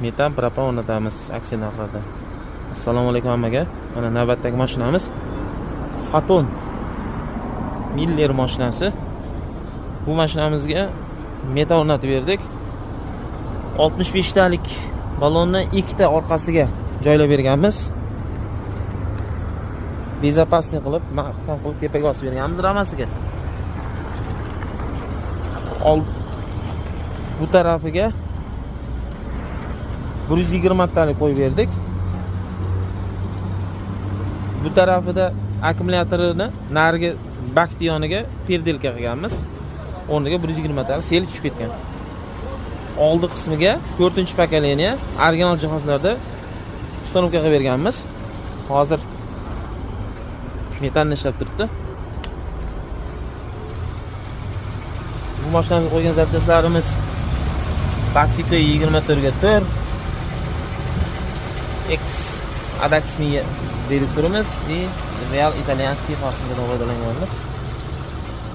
Metan, propan o'rnatamiz aksiya narxlarda. Assalomu alaykum hammaga. Mana navbatdagi mashinamiz Foton Miller mashinasi. Bu mashinamizga metan o'rnatib berdik. 65 talik ballonni ikkita orqasiga joylab berganmiz. Безопасный qilib, mahkam qilib tepaga osib berganmiz ramasiga. Ol bu tarafiga 120 talik qo'yib berdik. Bu tarafida akkumulyatorini narigi bakni yoniga переделка qilganmiz. O'rniga 120 talik sel tushib ketgan. Oldi qismiga 4-поколение original jihozlarda установка qilib berganmiz. Hozir metanni ishlab turibdi. Bu mashinamizga qo'ygan zapchastlarimiz Basico 24 ga 4, X Adaxni reduktorimiz и Real итальянский форсунка dan foydalanganmiz.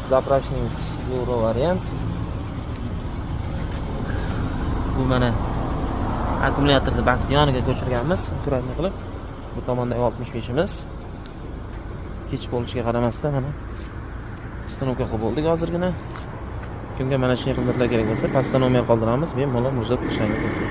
Заправочный miz Euro variant. Bu mana akkumulyatorni bakni yoniga ko'chirganmiz, аккуратный qilib. Bu tomondagi 65imiz kech bo'lishiga qaramasdan mana установка qilib bo'ldik hozirgina. Kimga mana shunday xizmatlar kerak bo'lsa, pastda nomer qoldiramiz, bemalol murojaat qilishlaringiz mumkin.